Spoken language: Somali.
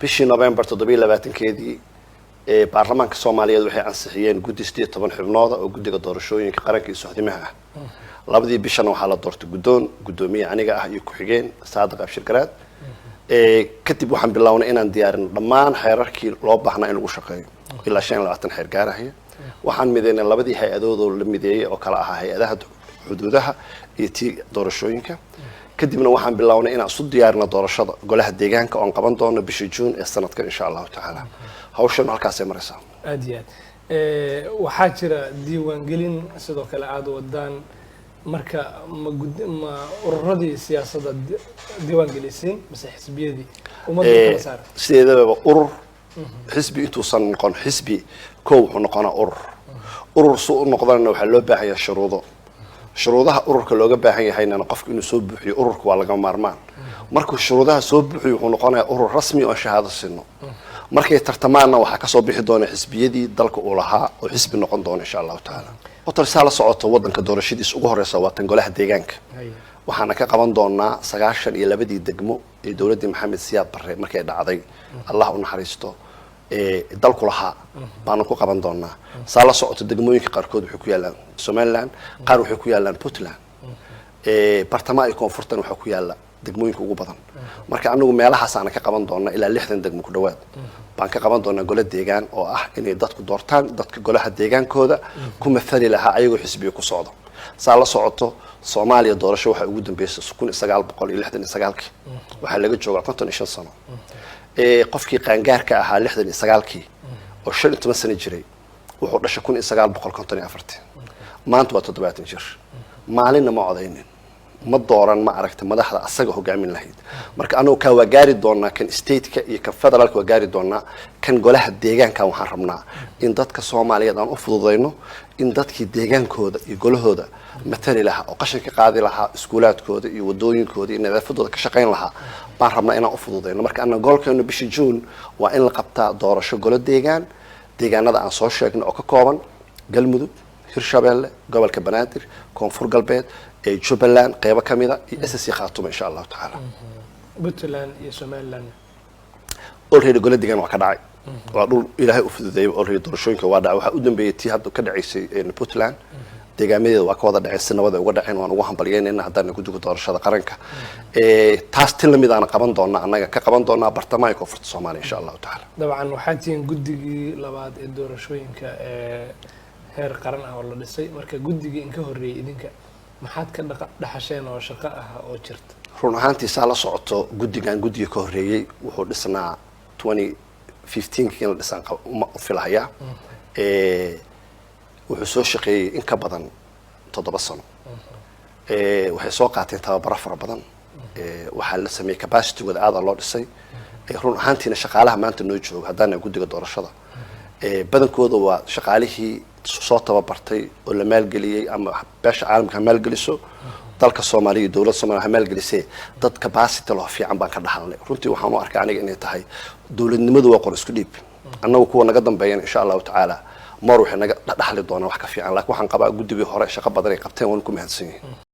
Bishii November 27-keedii ee baarlamaanka Soomaaliyeed waxay ansixiyeen guddi 18 xubnooda oo guddiga doorashooyinka qaranka iyo sohdimaha ah. Labadii bishana waxaa la doortay guddoon, guddoomiye aniga ah iyo ku-xigeen Saadiq Abshir Garaad. Kadib waxaan bilownay inaan diyaarino dhammaan xeerarkii loo baahnaa in lagu shaqeeyo, ilaa 25 xeer gaarahaya. Waxaan mideynay labadii hay-adoodoo la mideeyey oo kala ahaa hay-adaha xuduudaha iyo tii doorashooyinka. Kadibna waxaan bilownay inaan isu diyaarino doorashada golaha deegaanka oon qaban doono bisha Juun ee sanadkan, insha Allahu tacaala. Hawshan halkaasay maraysaa. Aada iyo aad. Waxaa jira diiwaangelin sidoo kale aada wadaan. Marka ma ururadii siyaasadda diiwaan gelisiin mise xisbiyadii ummadda u kala saara? Sideedababa urur xisbi intuusan noqon xisbi, kow wuxuu noqonaa urur. Urur su u noqdana waxaa loo baahan yahay shuruudo. Shuruudaha ururka looga baahan yahaynana qofku inuu soo buuxiyo ururka waa laga maarmaan. Markuu shuruudaha soo buuxiyo, wuxuu noqonayaa urur rasmi oo shahaado sino. Markay tartamaanna waxaa kasoo bixi doona xisbiyadii dalka uu lahaa oo xisbi noqon doona, insha Allahu tacaala. Horta saa la socoto, wadanka doorashadiisa ugu horeysa waa tan golaha deegaanka. Waxaana ka qaban doonaa 92-dii degmo ee dowladdii Maxamed Siyaad Barre markay dhacday, Allah u naxariisto, ee dalku lahaa baanu ku qaban doonaa. Saa la socoto, degmooyinka qaarkood waxay ku yaalaan Somaliland, qaar waxay ku yaalaan Puntland, bartamaha iyo koonfurtan waxaa ku yaala degmooyinka ugu badan. Marka anagu meelahaasaana ka qaban doonaa, ilaa 60 degmo ku dhawaad baan ka qaban doonaa gole deegaan oo ah inay dadku doortaan dadka golaha deegaankooda ku mathali lahaa ayagoo xisbiga ku socdo. Saa la socoto, Soomaaliya doorasho waxaa ugu dambeysay 1969-kii. Waxaa laga joogaa 55 sano. Qofkii qaangaarka ahaa 69-kii oo 15 sano jiray wuxuu dhashay 1954-tii. Maanta waa 70 jir, maalinna ma codaynin, ma dooran, ma aragta, madaxda asaga hogaamin lahayd. Marka anagu kaa waa gaari doonaa, kan stateka iyo kan federaalka waa gaari doonaa. Kan golaha deegaanka waxaan rabnaa in dadka Soomaaliyeed aan u fududayno in dadkii deegaankooda iyo golahooda matali lahaa oo qashin ka qaadi lahaa, iskuulaadkooda iyo wadooyinkooda iyo nadaafadooda ka shaqayn lahaa baan rabnaa inaan u fududayno. Marka ana goolkeenu bisha Juun waa in la qabtaa doorasho golo deegaan, deegaanada aan soo sheegnay oo ka kooban Galmudug, Hirshabeelle, gobolka Banaadir, Koonfur Galbeed, ee Jubbaland qeybo ka mida iyo SSC Khaatuma, insha Allahu tacaala. Puntland iyo Somaliland? Already gole deegaan waa ka dhacay, waa dhul Ilaahay u fududeeyay. Already doorashooyinka waa dhacay. Waxaa u dambeeyay tii hadda ka dhacaysay Puntland. Deegaamadeeda waa ka wada dhaceen, si nabad ay uga dhaceen. Waan ugu hambalyeynayna haddana guddiga doorashada qaranka. Taas tin lamid aana qaban doonaa, annaga ka qaban doonaa bartamaha iyo koonfurta Soomaaliya, insha Allahu tacaala. Dabcan waxaa tihiin guddigii labaad ee doorashooyinka ee heer qaran ah oo la dhisay. Marka guddigii inka horreeyey idinka, maxaad ka dhaxasheen oo shaqo ah oo jirta? Run ahaantii, saa la socoto, guddigan guddiga ka horreeyey wuxuu dhisnaa 2015 in la dhisaan u filahayaa. Wuxuu soo shaqeeyey in ka badan 7 sano. Waxay soo qaateen tababaro fara badan. Waxaa la sameeyey capacitygooda aada loo dhisay. Run ahaantiina shaqaalaha maanta noo jooga haddaana guddiga doorashada, badankooda waa shaqaalihii soo tababartay oo la maalgeliyey, ama beesha caalamka ha maalgeliso, dalka Soomaaliya iyo dowladda Soomaliya ha maalgelisee. Dad capacity loo fiican baan ka dhaxalnay. Runtii waxaan u arkaa aniga inay tahay dowladnimadu waa qor isku dhiib. Annagu kuwa naga dambeeyana, insha Allahu tacaala, mar waxay naga dhaxli doonaan wax ka fiican, laakiin waxaan qabaa guddigii hore shaqo badan ay qabteen, waan ku mahadsan yihiin.